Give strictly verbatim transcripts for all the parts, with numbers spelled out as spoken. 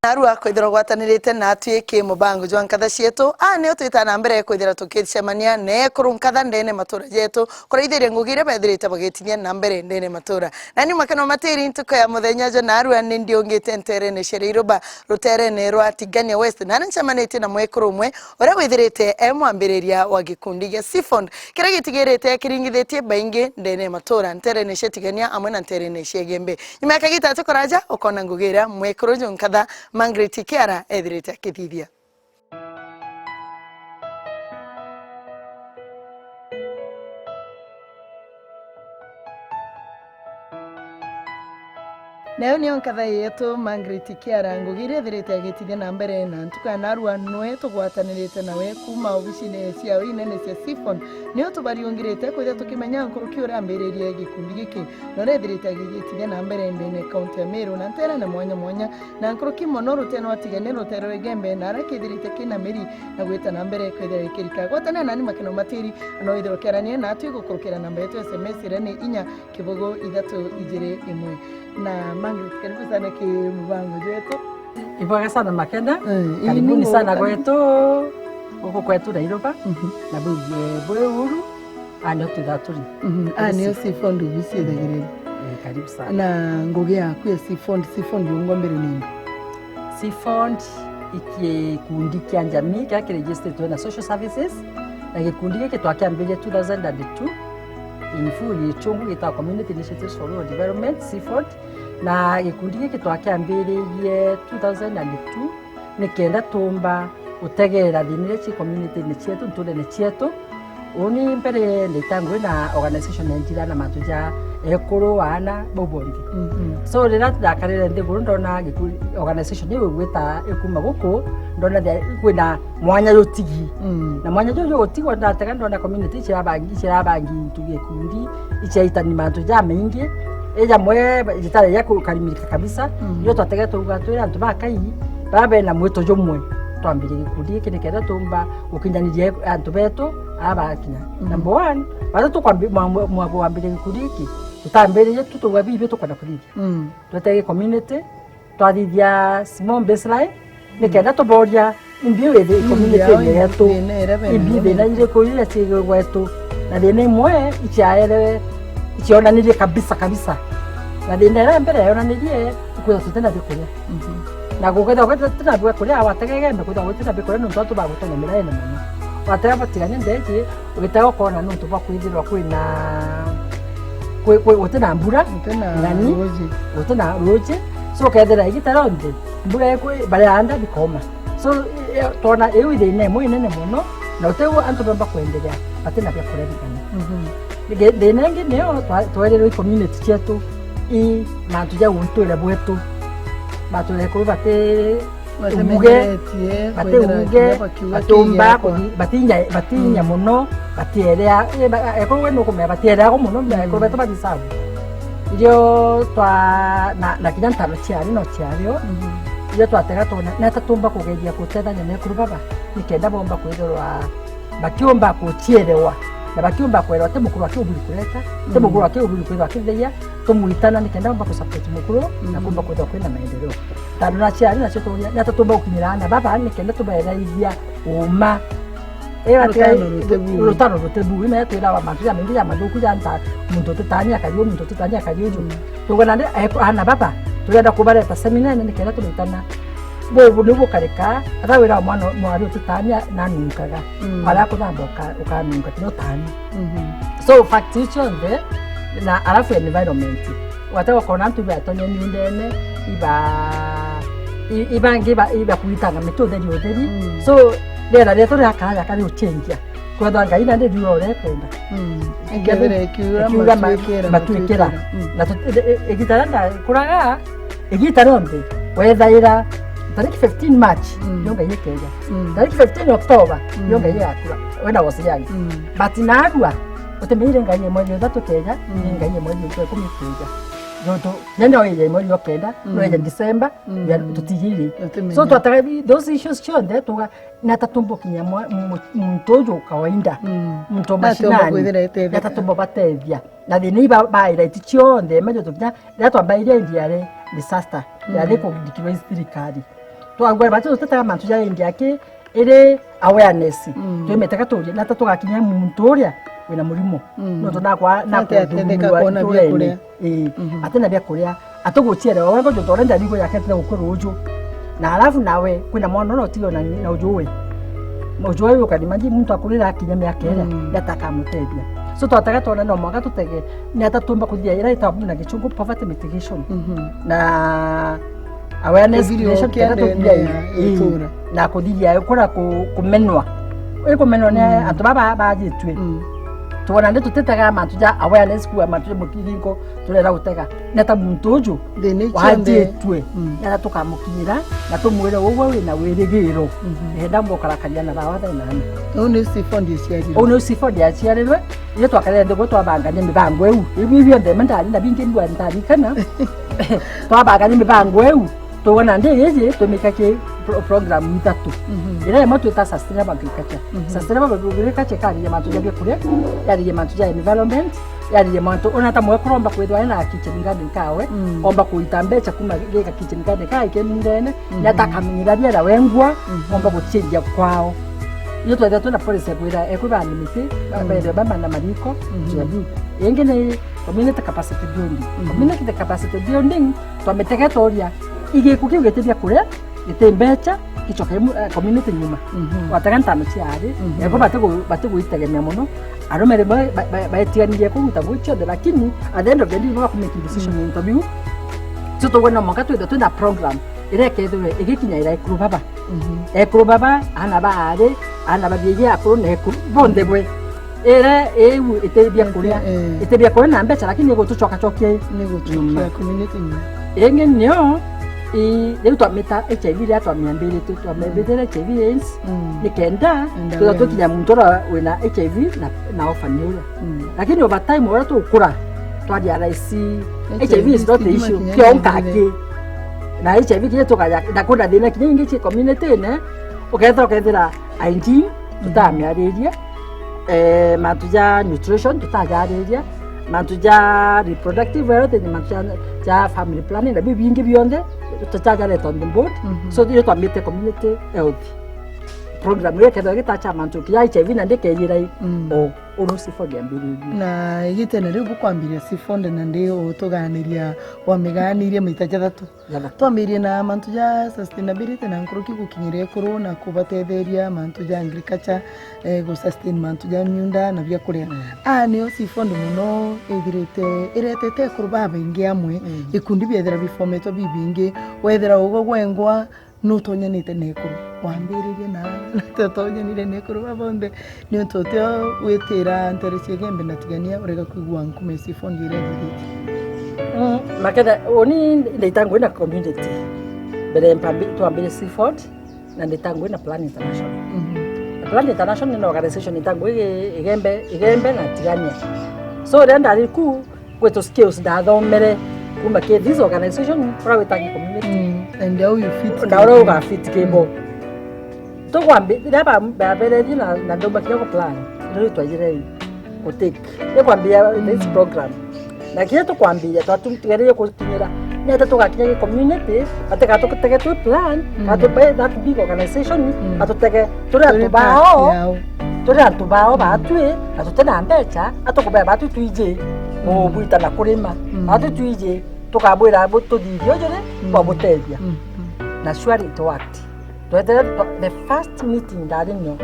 Narua kwithirwa gwatanirite natwi ki mubango jwa nkatha cietu. Aa, nio twita na mbere kwithira tukicemania na ekuru nkatha ndene matura jetu, kuraithiria ngugi iria bethirite bagitithia na mbere ndene matura. Nani Makeno Matiri, ntuku ya muthenya jwa narua ni ndiungite nterene cia Riruba, ruterene rwa Tigania West, na ni ncemanitie na mwekuru umwe uria withirite e mwambiriria wa gikundi gia Seaford, kiria gitigirite kiringithitie baingi ndene matura, nterene cia Tigania amwe na nterene cia Igembe. Nyuma ya kagita ti kuraja, ukona ngugi iria mwekuru uju nkatha Margaret Kiara ethirite akithithia. Nayo niyo nkatha yetu Margaret Kiara, ngugi iria ethirite agitithia na mbere, na ntuku ya narua nwe tugwatanirite nawe kuuma obicine ciao inene cia Seaford. Nio tubariungirite kwithia tukimenya nkuruki uria ambiririe gikundi giki, na uria ethirite agigitithia na mbere ndene kaunti ya Meru na nterene mwanya mwanya. Na nkuruki mono rutene rwa Tigania, rutere rwa Igembe, na aria kithirite kina miri na gwita na mbere kwithira ikirika. Gwatanira nani Makeno Matiri, no withirwe ukiarania natwi gukurukira namba yetu ya S M S iria ni inya kibugu ithatu ijiri imwe. Na Margaret, karibu sana ki mubango jwetu. Ibwega sana Makena. Eh, karibuni sana gwetu, guku kwetu Nairobi. Mhm. Na bwi, bwi uru. Aa, nio twithaa turi. Mhm. Aa, nio Seaford Ubisi ithagiriri. Eh, karibu sana. Na ngugi yaku ya Seaford, Seaford yungwa mbere ni nini? Seaford i gikundi kia jamii kiria ki registered na social services, na gikundi giki twakiambirie two thousand and two in full gichungu gitagwa Community Initiatives for Rural Development, Seaford, na gikundi giki twakiambiririe two thousand and two nikenda tumba gutegeera thiina iria ci community-ini cietu, nturene cietu. Uni mbere ndaita ngugi na organization ya ntira na mantu ja ekuru, aana, bau bonthe. Mhm. So, riria ndakarire nthiguru, ndona giku-, organization iu igwita ikuma guku, ndona the-, kwina mwanya jutigi. Mm. Na mwanya juju jugutigwa, ndatega ndona community icirabangi, icirabangi into gikundi, icaitani mantu jamaingi, ija mwe jitari ja kukarimirika kabisa. Mm. Nio twatege twauga twire antu ba Ngai, baba bena mwito jumwe, twambirie gikundi giki nikenda tumba gukinyaniria antu betu aba bakinya. Mm. Number one, baria tukwambi-, mwa-, mwa-, mwa kwambiria gikundi giki, tutambiririe tu twauga bibi tukwenda kuthithia. Mm. Twete gi community, twathithia small baseline, nikenda tuboria imbi withi community yetu, imbi thina iriku iria cii gwetu, na thina imwe iciaerewe, icionanirie kabisa kabisa. Na thina iria mbere yonanirie, ikwithwa tutina bikuria. Mhm. Na gukethwa gwe tutina bikuria, watega Igembe kwithwa gutina bikuria nontu antu bagutonya miraene mono. Watega batigania ndeji, ugitega ukona nontu bwa kwithirwa kwina, kwi-, kwi-, gutina mbura, gutina ruji. Gutina ruji. So, ukethira igita rionthe mbura ikwi, baria anda bikoma. So, e, twona iu i thina imwe inene mono, na utiu antu bemba kwenderea batina bia kuria bigana. Mhm. Nge-, thina ingi niyo twa-, twerirwe i community cietu i mantu ja untuire bwetu. Batwire kuu bati uge, bati uge, batiumba kuthi-, batinya, batinya mono, batierea, eh, ba-, ekuru we nukumenya batiereagwa mono, ekuru betu bathi sabu. Irio twa-, na, na kinya ntaro ciari no ciario, irio twatega twona, neta tumba kugeria gutethania na ekuru baba, nikenda bomba kwithirwa bakiumba kucierewa, na bakiumba kwerewa ti mukuru aki uburi kureta, ti mukuru aki uburi kwithirwa akithithia, tumwitana nikenda umba kusupport mukuru, na kumba kwithirwa kwina maendeleo. Tondu na aciari nacio tuuria, ni atia tumba gukinyira aana baba nikenda tubaereithia uuma. Iyo ati rutaro rutebu. Rutaro rutebu, ina twirawa mantu jamaingi jamathuku ja nta, muntu utitania akari uu, muntu utitania akari uju. Mm. Tuuga nandi, eh, aana baba, turenda kubareta seminene nikenda turitana. Bubu nibu bukarika, ata wira wa mwana, mwari utitania nanunkaga. Mm. Aria kuthamba uka-, ukanunka, ti utani. Mhm. So, fact icio nthe, na alafu environment. Wate ukona antu ibatonye miundene, iba-, i-, ibangi iba-, ibakuitanga miti utheri utheri. Mm. So, riera rietu riakara riakari uchenjia. Kwethwa Ngai nandi riura uria ekwenda. Mm. Ikethira ikiura, ikiura ma-, matuikira, matuikira. Mm. Na tut-, i-, i-, igita ria ndakuraga, igita rionthe, wethaira, tariki fifteen March, mm, nio Ngai ikeja. Mm. Tariki fifteen October, mm, nio Ngai igakura. Wenda was young. Mm. But narua, utemeire Ngai e mweri uthatu keja, mm, ni Ngai e mweri ikumi keja. Nontu, nene oeja e mweri o kenda, mm, noeja December, mm, ya tutijiri. Utimenya. So, twataga bi-, those issues cionthe, tuga, nata tumbukinya mwa-, mu-, muntu uju kawaida, mm, muntu wa mashinani, nata tumba batethia. Na thina iba baira iti cionthe, mejo tukinya, riria twambairie ndiare disaster, mm, yari kudikirwa i thirikari. Twagwara batu tutetaga mantu ja indi aki iri awareness. Mm. Twimetega turie, nata tugakinya muntu uria wina murimo. Mm. Nontu nakwa, ate nakwa atetheka kuona biakuria. Ii, mhm, ati na biakuria. Ati guciarewa, wego nontu uria ndarigo yake ati na gukua ruju. Na alafu nawe, kwina mwana uria utigwe na, na uju we. Na uju we ukarima ndi muntu akurira akinya miaka iria, mm, ni ata akamutethia. So twatega twona no mwaka tutege, ni ata tumba kuthia ira itabu na gichungu poverty mitigation. Mhm. Na awareness creation, kenda tuthia i-, i-, na kuthiria kura ku-, kumenwa. Ikumenwa ni, mm, antu baba bajitue. Mm. Twona ndi tutetaga mantu ja awareness kuwa mantu ja mukiringo turera gutega. Neta muntu uju wajitue. Mm. Neta tukamukinyira na tumwire ugwe wina wirigiro. Mhm. Enda mbokarakaria na thawa thainani. Uu ni Sifondi aciarirwe. Uu ni Sifondi aciarirwe. Iyo twakarere nthiguru twabangania mibango iu. Ibi bionthe ma ndari na bingi ndwa ndarikana. Twabangania mibango iu. Twona ndi iji tumika ki pro-, program ithatu. Mhm. Iria imwe twita sustainable agriculture. Mhm. Sustainable agriculture ikariria mantu ja biakuria, yaririe mantu ja environment, yaririe mantu ona ta mwekuru omba kwithwa ena kitchen garden kawe, mm, omba kuita mbeca kuma gika kitchen garden kawe ke mundene, mhm, ni ata akamenyera biara wengwa, mhm, omba guciendia kwao. Iyo twethira twina policy ya kwira ekwi ba miti, ba-, mhm, bethwe bamana mariko, mhm, cia biu. Ingi ni community capacity building. Mhm. Community capacity building, twamitega tworia, igiku kiu giti biakuria, giti mbeca, gicoka imu-, eh, community nyuma. Mhm. Watega ntano cia ari, mhm, ebo bati gu-, bati gwitegemea mono. Arume rimwe ba-, ba-, baetiganirie kuruta ngui cionthe, lakini at the end of the day, baba kumake decision, mm, into biu. So, tugwe no mwanka twithe twina program iria ikethirwe igikinya ira ekuru baba. Mhm. Ekuru baba, ana ba ari, ana ba biiji akuru na ekuru, bonthe bwe. Ira iu iti biakuria, eh, iti biakuria na mbeca, lakini igutucokacokia. Ni gucokia, mm, community nyuma. Ingi nio, i, riu twamita H I V riria twamiambiritie, twamiambiritie H I V AIDS, mm, ni kenda, enda twitha awareness, tukinya muntu uria wina H I V na, na orphan uria. Mm. Lakini over time, uria tugukura, twa realize H I V is not the issue, kionka ki. Na H I V kinya tukaja, na kwina thina kinya ingi ci community-ini, ukethira, ukethira hygiene, tutamiaririe, eh, mantu ja nutrition, tutajaririe, mantu ja reproductive health, ni mantu ja, ja family planning, na biu bingi bionthe, tutajareta on the board. Mhm. So, iyo twamite community health program, iria kethira gitacha mantu, kinya H I V na ndikeyira i, mm, o. Uru Sifondi ambiririe. Na igitene riu bukwambiria Sifondi na ndi utuganiria, wamiganirie maita jathatu. Jathatu. Twambirie na mantu ja sustainability na nkuruki gukinyiria ekuru na kubatetheria mantu ja agriculture, eh, gu sustain mantu ja miunda na biakuria. Mm. Aa nio Sifondi mono ithirite iretete ekuru babaingi amwe, mm, ikundi biethira bifometwe bibingi, wethira ugo gwengwa, nutonyanite na ekuru. Wambiririe na tutonyanire na ekuru ba bonthe, niuntu utio gwitira ntere cia Igembe na Tigania urega kwigua nkuma ya Sifondi iria ithithitie. Mm, maketha, uni ndaita ngui na community. Mbere mpambi-, twambire Sifondi, na ndaita ngui na Plan International. Mhm. Plan International ni organization ita ngui Igembe, Igembe na Tigania. So, riria ndari ku, kwi tu skills ndathomere kuma ki this organization, uria witangi community. Mm, and how you fit na uria ugafit ki bo. Mm. Tukwambi-, riria ba-, babererie na, na ndaumba kinya ku plan, ndio twaigire ku take. Ni kwambia this, mm, program. Na kinya tukwambia, twatu-, tugererie kukinyira. Ni ata tugakinya ki community, batigatu-, tege twi plan, mm, kana twi that big organization, mm, batutege turi antu bao. Turi part yao. Turi antu bao, mm, batwi, na tutina mbeca, atukubea batwi twiji, mm, kubwita na kurima. Mm. Batwi twiji, tukabwira bu-, tuthithie ujuri, mm, twabutethia. Mm. Mm. Na surely it worked. Twetere twa-, the first meeting ndari nio.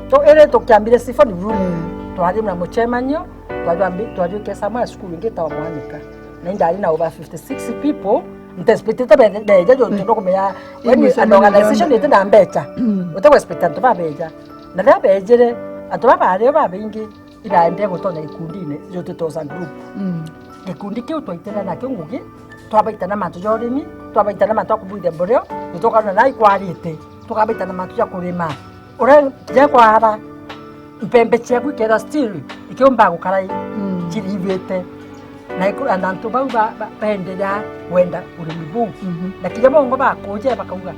Tu-, iri tukiambire Sifondi room, mm, twari na mucemanio, twajwambi-, twajwike somewhere school ingi itawa Mwanika. Na indari na over fifty-six people, nte expectete be-, beja jontu, mm, no kumenya, when an organization iti na mbeca, mm, utegwa expect antu babeja. Na riria bejire, antu baba bario babaingi, ibaendee gutonya gikundine, jontu it was a group. Mm. Gikundi kiu twaitana nakio ngugi, twabaitana mantu ja urimi, twabaitana mantu ja kubwithia mbureo, nitukaona na ikwarite, tukabaitana mantu ja kurima. Uria kinya kwara, mpembe ciaku ikethirwa still ikiumba gukara i-, mm, cirivite. Na iku-, na antu bau ba, ba, baenderea kwenda urimi buu. Mhm. Na kinya bongo bakuja bakauga,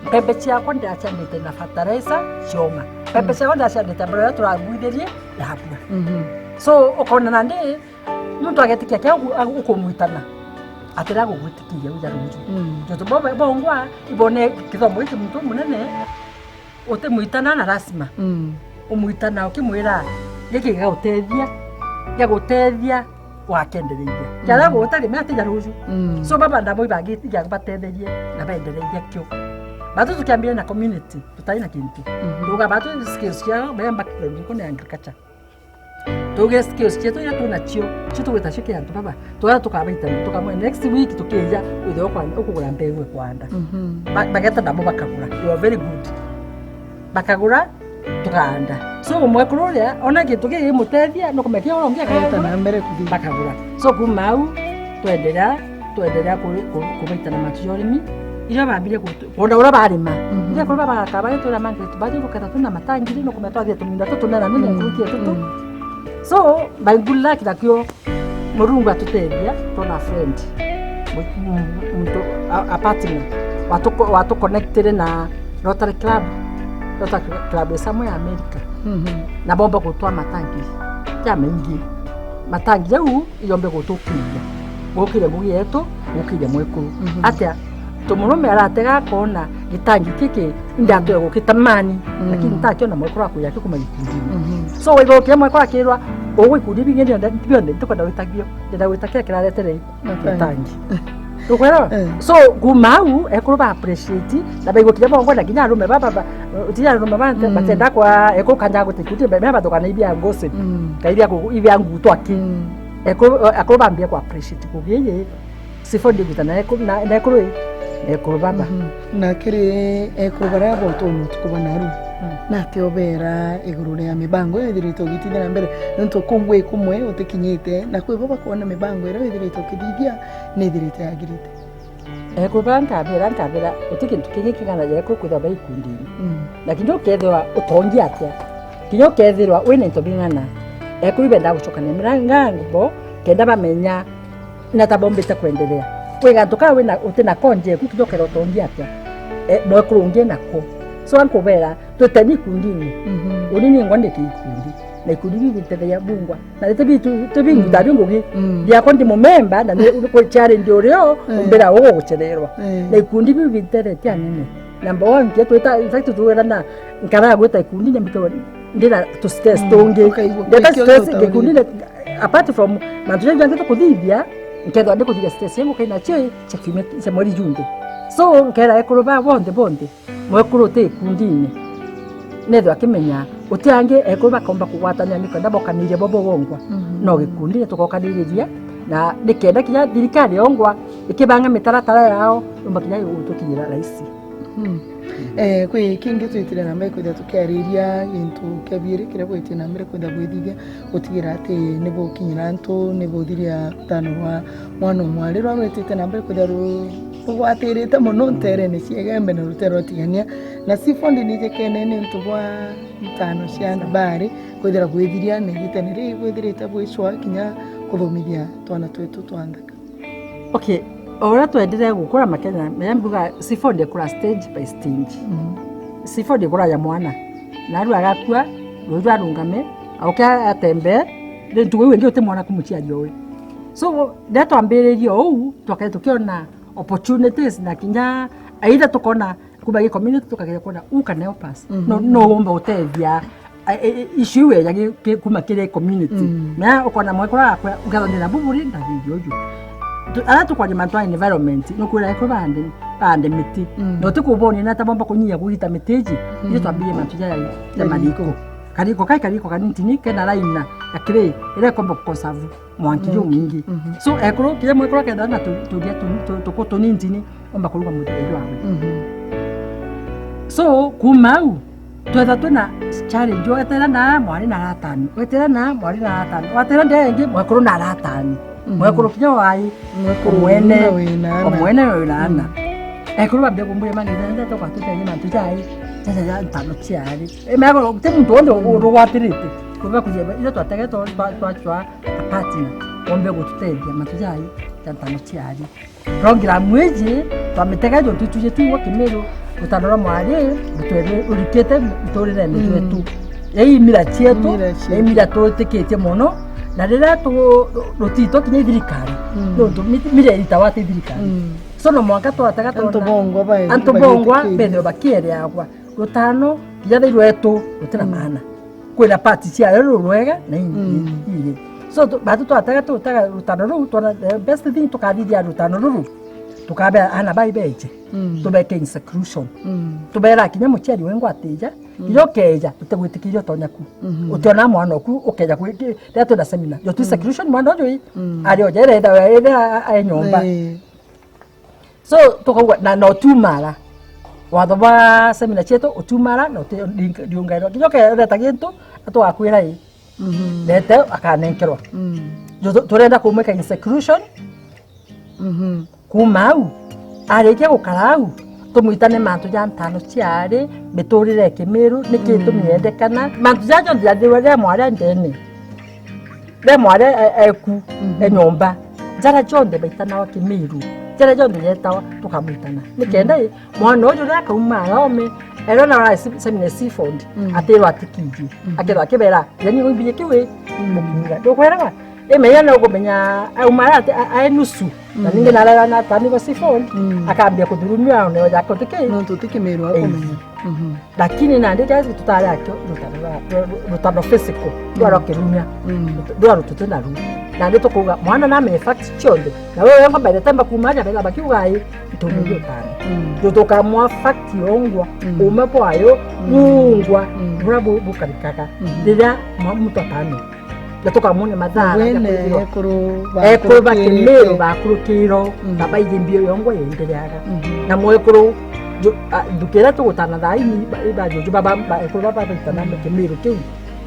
"Mpembe ciakwa ndiraciandite na fertilizer cioma. Mpembe, mm, ciakwa ndiraciandite mborera turagwithirie ya mbura." Mhm. So, ukona nandi, muntu agetikia kia ugu-, agu-, ukumwitana. Atira gugwitikiria uja ruju. Mm. Jontu bo, bongwa, ibone kithomo giki muntu munene, utimwitana na lazima. Mm. Umwitana ukimwira, "Giki gigagutethia, giagutethia, wakendereithia." Kiaria gutari, me atija ruju. Mm. So, baba ndabo ibagitiga batetherie na bendereithia kio. Batu tukiambire na community, tutai na kintu. Mhm. Tuga batu skills ciao, baya background iko ni agriculture. Tuge skills cietu iria twinacio, cio tugwita cio kiri antu baba. Twara tukabaitania, tukamwira next week tukija, withirwa ukwa-, ukugura mbegu ikwanda. Mhm. Ba-, bageta nabo bakagura. You are very good. Bakagura, tukaanda. So, mwekuru uria, ona gintu gigimuteethia, nukumenya kiria uria ungi Ageta na mbere kuthi. Bakagura. So, kuma au, twenderea, twenderea ku-, ku-, kubaitana mantu ja urimi. Irio bambirie gutu-, kwona uria barima. Mhm. Irio kuri baba bakaba bagitwira, "Margaret, bathi tuketha twina matangi, nukumenya twathie tumunda tutunene nene Mm. kurukia tutu." Mm. So, by good luck nakio Murungu atutethia, twona friend. Mu-, mu-, muntu, a, a partner. Watuko-, watuconnectire na Rotary Club. Rotary Club is somewhere America. Mhm. Na bomba gutwa matangi. Ja maingi. Matangi jau iyombe gutukiria. Gukire ngugi yetu, gukire mwekuru. Mhm. Atia? Tumurume aratega akona gitangi kiki, ndatwe gukitamani, Mm. lakini ntakiona mwekuru akuya akikuma gikundini. Mhm. So, waigua ukiria mwekuru akirwa, "Ugwe ikundi bingi ndio nde-, bionde, ntikwenda gwitagio, ndenda gwita kiria kiraretere gitangi." Ukwelewa? Eh. So, kuma au, ekuru ba appreciate, na baigua kinya bongwa na kinya arume baba, ba, tinya arume ba, Mm. batenda kwa, ekuru kanja guta ikundi, me, me bathukana ibia gossip, Mm. ka ibia ku-, ibia ngutu aki. Mm. Ekuru, ekuru bambia ku appreciate kugiye. Sifo ndiguta na ekuru, na, na ekuru ii, na ekuru baba. Mhm. Na kiri ekuru baria bonthe utuku bwa naru, Mm. nati obera iguru ria mibango iria ithiritwe ugitithia na mbere? Nontu kungwi kumwe utikinyite, na kwi bo bakwona mibango iria ithiritwe ukithithia ni ithiritwe yagirite. Ekuru baria nkabera, nkabera, guti kintu kingi king'ana ja ekuru kwithirwa bai ikundini. Mm. Na kinya ukethirwa utongi atia, kinya ukethirwa wina into bing'ana, ekuru ibendaa gucokania mirango bo, kenda bamenya na ta bombite kwenderea. Wi gantu kaa wina, utina konje eku, kinya ukethirwa utongi atia, e, mwekuru ungi nako. So, ankubera, twiteni ikundini. Mhm. Uni ningwa ndi kiikundi. Na ikundi biu bintetheria bungwa. Na ti bitu, ti bingu Mm. ta bingugi. Mm. Biakwa ndi mumemba, na ni, ni kwi challenge urio, Eh. umbira uguguchererwa. Eh. Na ikundi biu bintethetie anene. Number one, kia twita, in fact, tuwirana, nkara gwita ikundi, na mbito, ndira tu stress Mm. tungi. Ukaigua Ndeta kwikio stress uta gikundi, urire. na, apart from mantu jau jangi tukuthithia, nkethwa ndikuthithia stress yangu kaina chi, cha kiumia, cha mweri junthe. So, nkera ekuru ba bonthe, bonthe, mwekuru uti ikundini, nethwa akimenya, uti angi ekuru bakomba kugwatanira ni kenda bokanirie bo bogongwa. Mhm. No gikundi ni tugokaniriria, na ni kenda kinya thirikari yongwa ikibanga mitaratara yao, yumba kinya gutukinyira rahisi. Hmm. Eh, kwi kingi twitire na mbere kwithira tukiariria gintu kia biiri kiria bwitie na mbere kwithira bwithithia gutigira ati ni bukinyira antu, ni buthiria rutano rwa mwana o mwari rwa rwitite na mbere kwithira ru-, rugwatirite mono nterene cia Igembe na rutere rwa Tigania, na Sifo ndinijikene ni untu bwa ntano cia andu bari kwithira bwithiria na igitene rii bwithirite bwicwa kinya kuthomithia twana twetu twa nthaka. Okay, o uria twenderee gukura Makenya, menya mbuga Sifo ndikura stage by stage. Mhm. Sifo ndikura ya mwana. Naru agakua, ruju arungame, auke atembee, riu ntugu iu ingi uti mwana kumuciaria uwe. So, riria twambiririe uu, twakare tukiona opportunities na kinya either tukona Kuma gi community tukageria kuona who can help us. Mhm. No, no umba gutethia, a, e, e, issue iu eja gi, ki, kuma kiri community. Mm. Na ukona mwekuru akwa, ngatho ndina buburi, ndathithia uju. Tu, ara tukwaria mantu a environment, nukwira ekuru bande, bande miti. Mm. No tikubonia na tabomba kunyia kugita miti iji, mm, ithu twambirie mantu ja, ja mariko. Mariko. Kariko kai kariko kanini kena raina, akiri, ira ikomba kuconserve mwanki, mwanki jumwingi. Mhm. So, ekuru, kinya mwekuru akethira na tu-, turia tu-, tu-, tuku tunini, omba kuruga mutheri wawe. Mhm. So, kuma au, twetha twina challenge, wetera na mwari na aratani, wetera na mwari na aratani, watera ndia ingi, mwekuru na aratani. Mhm. Mwekuru kinya wai, mwekuru omwene, wina ana. Omwene wina ana. Mhm. Ekuru bambia kumburia mani, nenda twakwatite mantu jai, jaja ja ntano ciari. E, mego, ti muntu wonthe, mm, urugwatirite. Kuba kujeba, ira twatege twa, twa, twachwa a partner, ombe gututethia mantu jai, ja ntano ciari. Program iji, twamitega jontu ituje twigwa Kimiru, rutano rwa mwari, rutwere, urikite miturirene, mm, jwetu. Ei mila cietu, mila cietu, ei mila twitikitie mono, Na riria tu-, rutitwa kinya i thirikari, Mm. nontu mi-, mira iritawa ati thirikari. Mm. So no mwanka twatega Antu twona bongwa bae-, antu bongwa baitikirie. Bethirwa bakiereagwa. Rutano, kinya thai rwetu, rutina Mm. maana. Kwina part ciayo rurwega na ingi Mm. iri. So, tu-, batu twatega tutega rutano ruu, twona the best thing tukathithia rutano ruru, tukabea ana bai beje. Mm. Tubeke in seclusion. Mm. Tubera kinya muciari wengwa atija, Mm. kinya ukeja, tutigwitikiria utonya ku. Mhm. Utiona mwana oku, ukeja kwi-, ki-, riria twina seminar. Jo twi Mm. seclusion mwana uju i, Mm. ari oja, ira itha, ira a-, a-, e nyomba. Eh. So, tukauga, na, na utiumara. Watho bwa seminar cietu, utiumara, na uti-, riungairwa. Kinya ukereta gintu, atwakwira i. Mhm. Rete, akanenkerwa. Mm. Jo, tu-, turenda kumwika in seclusion. Mhm. Kuuma au, arikia gukara au, tumwitane mantu ja ntano ciari, miturire ya Kimiru, niki Mm. itumi yendekana, mantu jaja jonthe jathirwa riria mwari ndene. Riria mwari e-, eku, Mhm. e nyomba, jaria jonthe baitanawa Kimiru, jaria jonthe yetawa, tukamwitana. Nikenda Mm. i, mwana uju riria akauma arome, erona wa se-, seminar Seafood, Mm. atirwa atikiji. Mm. Akethwa akibera, yani umbie kiwi, Mm. mukinyira. Ndukweraga? Imenya no kumenya auma ati a-, ae nusu. Na Mm. ningi narera na tani go Seafood, Mm. akambia kuthurumia one yake utiki. Nontu uti Kimiru Eh. akumenya. Mhm. Lakini nandi jazi tutari akio rutano rwa, rwa, rutano physical, Mm. rwa rwa kirumia. Mm. Rwa rututu na ru. Nandi tukuga, mwana na me fact cionthe. Na wewe ngo by the time bakuma aja bega bakiuga ai, itumi Mm. rutano. Mm. Tukamwa fact yongwa, Mm. uma bwayo, Mm. bungwa, Mm. bura bu-, bukarikaga. Mm. Riria mwa-, muntu atano. Na tukamwona mathaa Wene jakurikirwa. Ekuru ba Ekuru ba Kimiru. Kimiru bakurukirwo, Mm. na baiji mbio yongwa yendereaga. Mhm. Na mwekuru, ju-, a, nduki iria tugutana thaa ii, ba, ba juju baba, ba, ekuru baba baitana Mm. Kimiru kiu.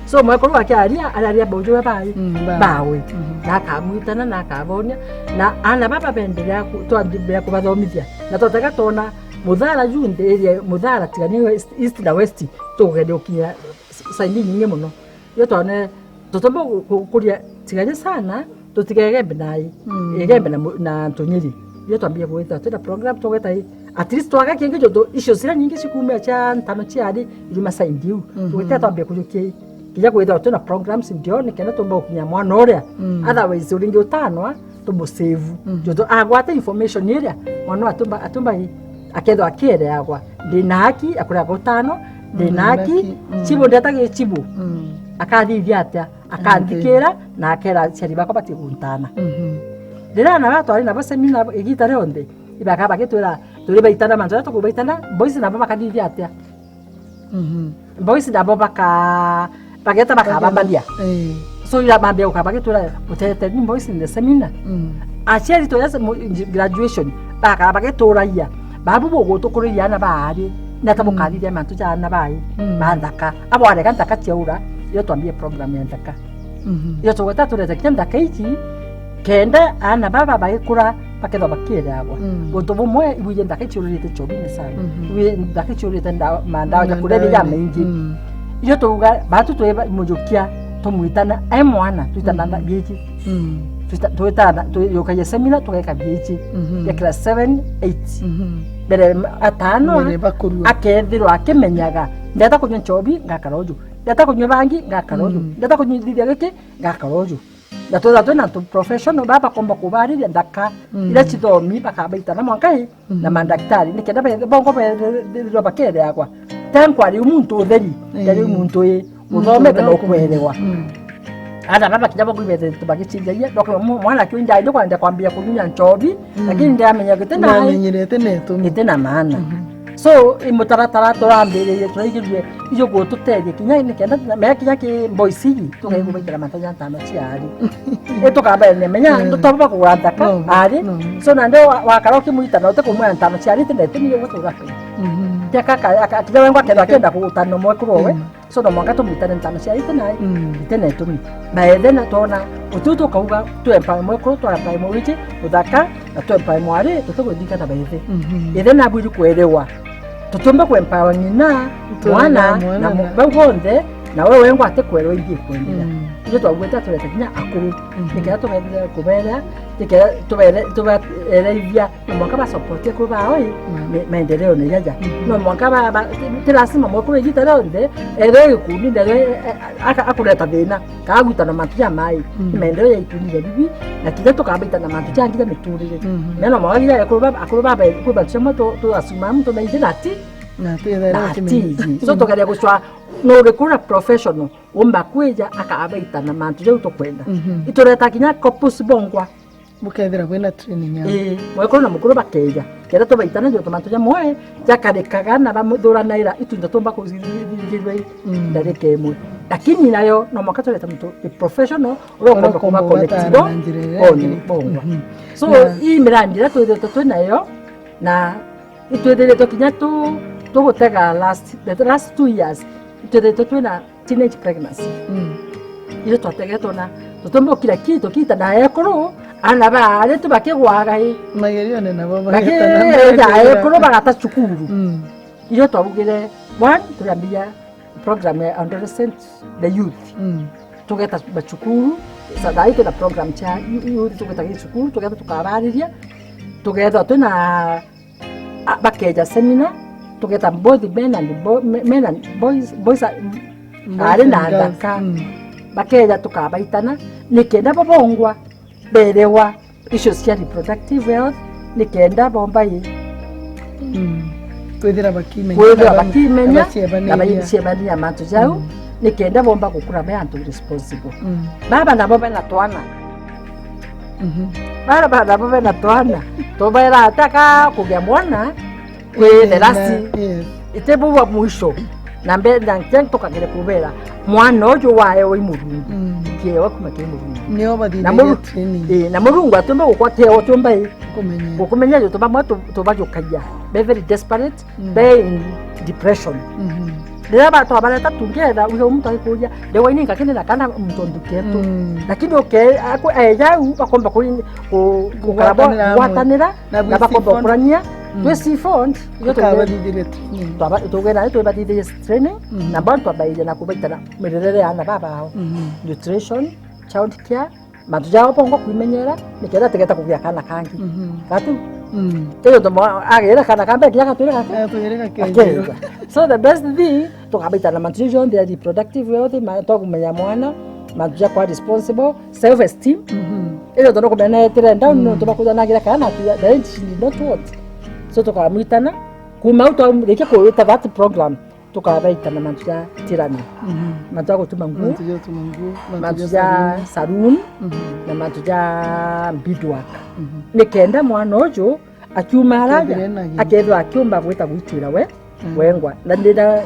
So mwekuru akiaria, araria bauju babai, Mm, ba. bawe. Mhm. Na akamwitana, na akabonia. Na ana baba benderea ku-, twambia kubathomithia. Na twatega twona muthara ju nthi iria, muthara tigania West, East na West, tugeria gukinya side nyingi muno. Iyo twone Tutomba gu-, gu-, gukuria tigania sana, tutigegembe na ai, Mm. igembe na mu-, na antu nyiri. Iyo twambie gwita twina program tugeta i, at least twaga kingi, jontu icio ciria nyingi cikumia cia ntano cia ari, iruma side iu. Mhm. Tugeta twambie kujukia i. Kinya gwita twina programs ndio, nikenda tumba gukinya mwana uria. Mm. Otherwise, uringi utanwa, tumusave. Mhm. Jontu agwata information iria, mwana atumba, atumba i, akethwa akiereagwa. Ndina haki ya kuria gutano, ndina Mm, haki, haki, mm. Chibu ndetagi chibu. Mm. Akathithia atia? Akanthikira na akera aciari bakwa batie guntana. Mhm. Riria ana batwari nabo seminar igita rionthe, ibaka bagitwira, turi baitana mantu jaria tukubaitana, boys nabo bakathithia atia? Mhm. Boys nabo baka-, bageta bakabambania. Eh. So ira mambia guka bagitwira, "Mutete ni boys in the seminar." Mm. Aciari turia se-, mu-, graduation, bakara bagituragia. Babu bugutukuriria ana baari, nata Mm. bukathithia mantu ja ana baai, Mm. ba nthaka. Abo arega nthaka ciaura, iyo twambie program ya nthaka. Mhm. Iyo tugweta turete kinya nthaka ici, kenda ana baba bagikura, bakethwa bakiereagwa. Mm. Untu bumwe, ibwije nthaka ici ururite chobine sana. Mhm. Ibwije nthaka ici ururite ndawa, mandawa ja Mandawa, kurebia ja maingi. Mm. Iyo tuga, batu twi ba-, mujukia, tumwitana, ai mwana, twitana Mhm. nthaka ici. Mm. Twita-, twitana, tujukagia seminar, tugeka biiji. Mhm. Ya class seven, eight. Mhm. Mbere ma-, atano, Mbere bakurua. Akethirwa akimenyaga. Ndeta kunywa nchobi, ngakara uju. Ndeta kunywa bangi, ngakara uju. Mm. Ndeta kunywa thithia giki, ngakara uju. Na twetha twina antu professional, baba bakomba kubariria nthaka, Mm. iria cithomi, bakabaitana mwanka i, na Mm. mandaktari, nikenda be-, bongo be-, be-, be-, bakereagwa. Te nkwari muntu utheri, Mm. yari muntu i, Mm, uthomete na uria ukwerewa. Mm. Ana baba kinya bongo ibethe tubagicithagia, ndoke mu-, mwana akiu ndai, ndokwenda kwambia kunywa nchobi, Mm. lakini ndiramenya giti na ai, Namenyerete na itumi. Giti na maana. Mhm. So, i mutaratara turambiririe, turaigirue, iyo gututethia, kinya nikenda, mea kinya ki boys igi, tugai Mm. kubaitira matanya ntano cia ari. I tukabene, menya, Mm. ndutoba kugura nthaka, No, ari. no. So, na ndio wa-, wakara ukimwita, na utikumwira ntano cia ari, tene tuni yo gutura. Mhm. Tia kaka, aka-, kinya wengwa kenda, kenda kugutana mwekuru we. Mm. So, no mwanka tumwitane ntano cia ari, tene, Mm. itene tuni. Na ethe na twona, utiu tukauga, tu empower mwekuru, tu empower mwiji, muthaka, na tu empower mwari, tutiguthika na bethe. Mhm. Ethe na bwiri kwerewa. Tutumba ku empower ng'ina, Tutumba mwana, mwana na mu-, na bau bonthe, Na we wengwa atikwerwa ingi ikwendera. Mm. Itwe twauga tureta kinya akuru. Mhm. Nikenda tubethire kubera, nikenda tubere-, tubereithia, na mwanka ba support akuru bao i, mm, me-, maendeleo ni jaja. Mhm. No mwanka ba, ba, ti, ti lazima mwekuru igita rionthe, ere gikundi, na ere, e, e, aka-, akureta thina, kana agwitana mantu ja mai. Mm. Ni maendeleo ya ikundi ja bibi, na kinya tukabaita na mantu jangi ja miturire. Mhm. Mena mawagi ja akuru ba, akuru ba, ba, kwi bantu jamwe tu, tu asuma muntu na indi na ti, na ti, na ti. So, tugeria gucwa, no urikura professional, umba kwija akabaita na mantu jau tukwenda. Mhm. Itureta kinya couples bongwa. Bukethira bwina training yao. Ii, mwekuru na mukuru bakeja. Kenda tubaitana jontu mantu jamwe jakarikaga na bamuthuranaira, itunda tumba kuthithirwe, mm, ndarika imwe. Lakini nayo no mwaka tureta muntu a professional, uria ukomba kuba connected na njira iria bongwa. Mhm. So, na ii mirandi iria twithiritwe twinayo, na itwithiritwe kinya tu-, tugutega last, the last two years, itwithiritwe twina teenage pregnancy. Mm. Irio twategetwe na tutumba kila kitu kita na ekuru, ana ba ari tu bakigwaga i. Magerione nabo mageta na bakigwaga ekuru bagata cukuru. Mm. Irio twaugire, one, turambia program ya adolescent, the youth. Mm. Tugeta bacukuru, sa thaa ii twina program cia youth, tugeta gicukuru, tugeta tukabariria, tugetha twina a, bakeja seminar, tugeta both men and bo-, me-, men and boys, boys a-, ari na athaka. Mm. Bakeja tukabaitana, nikenda bo bongwa berewa issues cia reproductive health, nikenda bomba i, mm, kwithira bakimenya, kwithira na ba-, bakimenya, na baciebaniria, na baciebaniria mantu jau, mm, nikenda bomba gukura be antu responsible. Mm. Baba nabo bena twana. Mhm. Bara bana bo bena twana, tubera ataka kugia mwana kwi therasi. Yes. Ite bua mwisho. Na mbe na nkia tukagere kubera mwana uju waewa i Murungu. Mm. Kiewa kuma kiri Murungu. Nio bathithirie training. Ii, na Murungu atumba gukwa kiewa tumba i. Kumenya. Gukumenya jo tumba mwa tu-, tubajukagia. Be very desperate. Mm. Be in depression. Mhm. Riria batwa bareta tungetha, uge muntu agikuria, ndewa ini ngakene na kana muntu nduketu. Mm. Lakini uke-, aku-, eja u, bakomba kuri-, ku-, gukara bo-, kugwatanira amwe, gwatanira, na na bakomba kurania. Mm. Twi C four, tukabathithiria training. Twaba-, tugena, twibathithirie training, mm, na bo twambairia na kubaitana mirerere ya ana babao. Mhm. Nutrition, child care, mantu jao bongwa kwimenyera, nikenda tigeta kugia kana kangi. Mhm. Gatu? Mm. Iyo ndomo agere kana kambe kinya gatwire gake? Gatwire gake. Akeja. So the best thing, tukabaita na mantu jonthe ya reproductive health, ma-, twakumenya mwana, mantu ja kwa responsible, self esteem. Mhm. Iyo ndono kumenya etire down, mm, no tubakuthanagira kana tu, the end she did not want. So tukamwitana, kuma au twarikia kuwita that program, tukabaita na mantu ja tirani. Mhm. Mantu ja gutuma nguo. Mantu ja gutuma nguo, mantu ja ja saloon, mhm, na mantu ja beadwork. Mhm. Nikenda mwana uju akiuma araja, akethire ena gima, akethirwa akiumba gwita gwitwira we, mm, wengwa. Na ndina,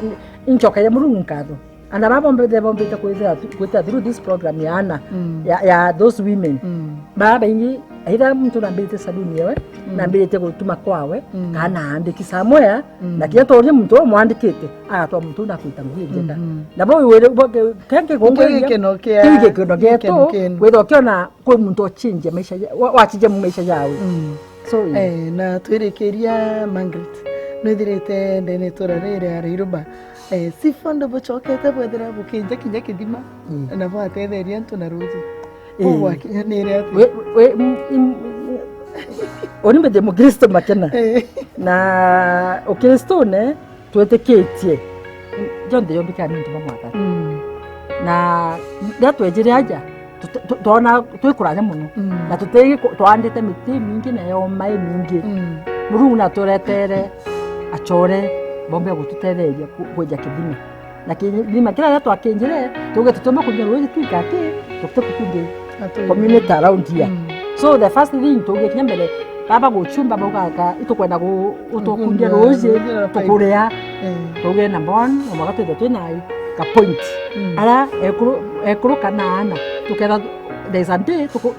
incokeria Murungu nkatho. Ana baba bombite, bombite kwithira, kwithira through this program ya ana, mm, ya, ya those women. Mm. Baba baingi, either muntu nambirite saloon yewe, mm, nambirite gutuma kwawe, mm, kana andiki somewhere, mm, na kinya toria muntu umwandikite, agatwa muntu na kwita nguo njega. Mhm. Na bo wire, bo ke-, ke-, ke-, gikeno kia, kiu gikeno gietu, gikeno kenu. Kwithirwa ukiona kwi muntu ochinjia maisha ja-, wa-, wachinjia maisha jawe. Mm. So, eh, na twirikiria Margaret, nwithirite ndene itura riri ya Rairuba, eh, C four ndio bucokete bwethira bukinja kinya kithima, mm, na bwatetheria antu na ruji. Eh. Bugwakinyanire atia? We, we, m-, m-, uni mbe ndi Mukristo makena. Eh. Na Ukristone, twitikitie jonthe jombikaga ni untu bwa Mwathani. Mm. Na riria twejire aja, tut-, tu-, twona twi kuraja mono. Mm. Na tutigi ku-, twandite miti mingi na yoma imingi. Mm. Murungu naturetere achore bombe gututetheria ku-, kwija kithima. Na kithima kiria riria twakinjire, tuge tutomba kunywa ruuji twika ki, tukite kukundi community around here. Mm. So the first thing tuge kinya mbere, baba guchumba baugaga, itukwenda gu-, utukundia ruuji, ruuji na pipe, tukuria. Eh. Tuge number one, na mwaga twithe twina ka point. Mm. Ara ekuru, ekuru kana ana, tuketha there is a day, tuku-,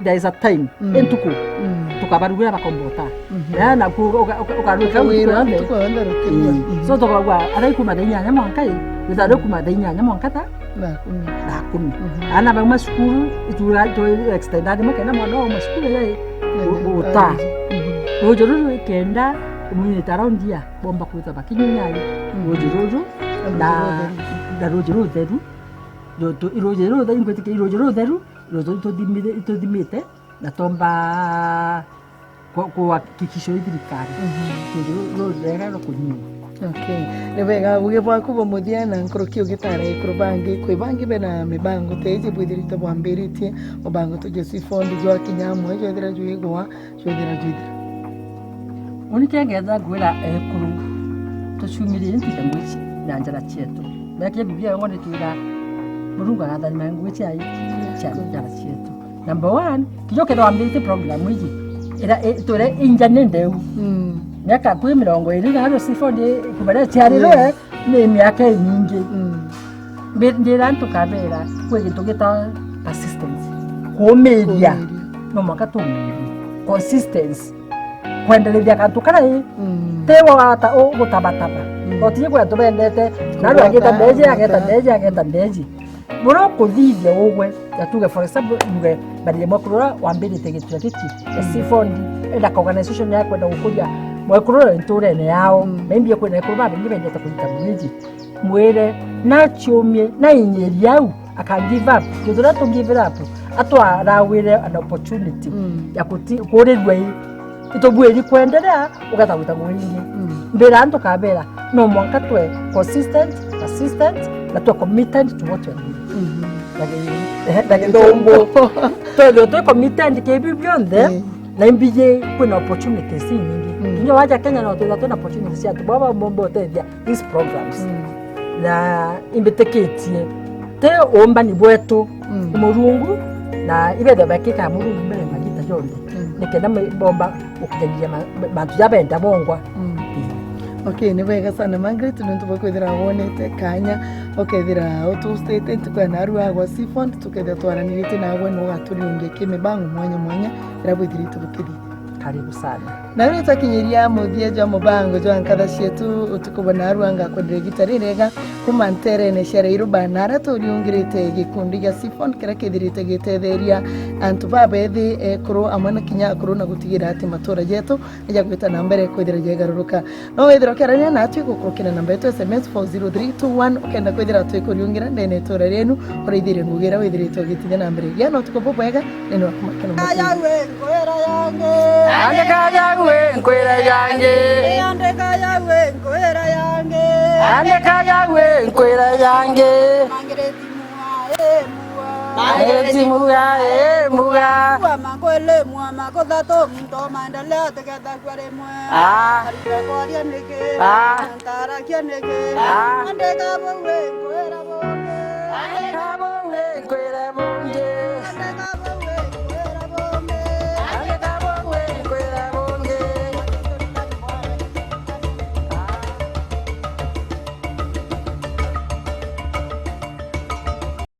there is a time, mm, entuku, mm, tukabarugira bakombota. Mhm. Ya, na ku-, uka-, uka-, ukaruka utuku yonthe. Utuku yonthe rukirua. Mm. Mhm. So, tukauga, ara ikuma thaa inyanya mwanka i, ithaa rikuma thaa inyanya mwanka thaa? Thaa kumi. Thaa kumi. Mhm. Ana bauma cukuru, itura, tu extend thimo kenda mwana wauma cukuru, ya, u-, uta. Mhm. Ruuji ruru ikenda, community around here, bomba kwitha bakinywa nyai. Mhm. Ruuji ruru, na na ruuji rutheru, ruuji rutheru, ingwitikia ruuji rutheru, ruuji ruthimire, ituthimite, na tomba ku-, kuhakikisha i thirikari. Mhm. Ruuji ru-, ruuji rwega rwa kunyua. Okay. Ni bwega, buge bwaku bwa muthia na nkuruki ugitara ekuru bangi, kwi bangi bena mibango ta iji bwithirite bwambiritie, mubango tuge Seed Fund jwakinya amwe, jwethira jwigwa, jwethira jwithira. Uni kengetha ngwira ekuru, tuciumirie ntika ngwici na njara cietu. Meke Biblia yongo nitwira, Murungu agathana ngwici ai cia njara cietu. Number one, kinya ukethira wambiritie program iji, ira, i-, itwire inja ni ndeu. Mm. Miaka kwi mirongo iri na Seed Fund kubaria ciarirwe, yes, ni miaka imingi. Mm. Mbi-, ndira antu kabera, kwi gintu gita persistence. Kuumiria. Kuumiria. No mwanka tuumirie. Consistency. Kwenderethia kantu karia i, mm, ti wata u-, gutabataba. Mm. Otije kwi antu bendete, na antu angita ndeji, ageta ndeji, ageta ndeji. Buria ukuthithia ugwe, na tuge for example, tuge barire mwekuru uria wambirite gituo giki, mm, Seed Fund, enda ka organization ya kwenda gukuria mwekuru uria nturene yao, mm, na imbi kwina ekuru babaingi bendete kurita mwiji. Mwire, naciumie, na inyeria au, aka give up. Tontu riria tu give up, atwarawire an opportunity, mm, ya kuti-, kurirua i, itubuiri kwenderea, ugeta gwita gwingi. Mm. Mbira antu kabera, no mwanka twe consistent, persistent, na twe committed to what we are doing. Mhm. Na gi-, na githungu. Twethirwe twi committed ki biu bionthe, mm, na imbiji kwina opportunities inyingi. Mm. Kinya waja Kenya no twithirwa twina opportunities cia antu baba bomba utethia these programs. Mm. Na imbitikitie ti uumbani bwetu, mm, ni Murungu, na ibethirwa bekikaga Murungu mbere magita jonthe. Mm. Nikenda me-, bomba gukinyanyiria ma-, ma-, mantu ja benda bongwa. Mm. Ii. Okay, ni bwega sana Margaret, nontu bwa kwithira wonete kanya ukethira utustite ntuku ya narua agwa Seed Fund, tukethira twaranirie nagwe ni ugaturiungia ki mibango mwanya mwanya iria bwithirite bukithithia. Karibu sana. Na riu twakinyiria muthia jwa mubango jwa nkatha cietu utuku bwa narua, ngakwendera igita ririega kuma nterene cia Rairuba, na aria turiungirite gikundi gia Seed Fund kiria kithirite gitetheria antu babethi, ekuru amwe na kinya akuru, na gutigira ati matura jetu ni jagwita na mbere kwithira jegaruruka. No withirwa ukiarania natwi gukurukira namba yetu S M S four zero three two one, ukenda kwithira twikuriungira ndene itura rienu, uraithirie ngugi iria withiritwe ugitithia na mbere. Gia na utuku bubwega, nene waku Makena Mutindi. Andika yawe nkwira yangi. Andika yawe nkwira yangi. Andika yawe nkwira yangi. Andika yawe nkwira yangi. Mangiriti mua, e mua. Mangiriti mua, e mua. Mua makwele mua makuthatu, muntu maendelea ategeta Kwa rimwe. Ah. Arika kwaria niki? Ah. Ntarakia niki? Ah. Andika bau nkwira bungi. Andika bau nkwira bungi.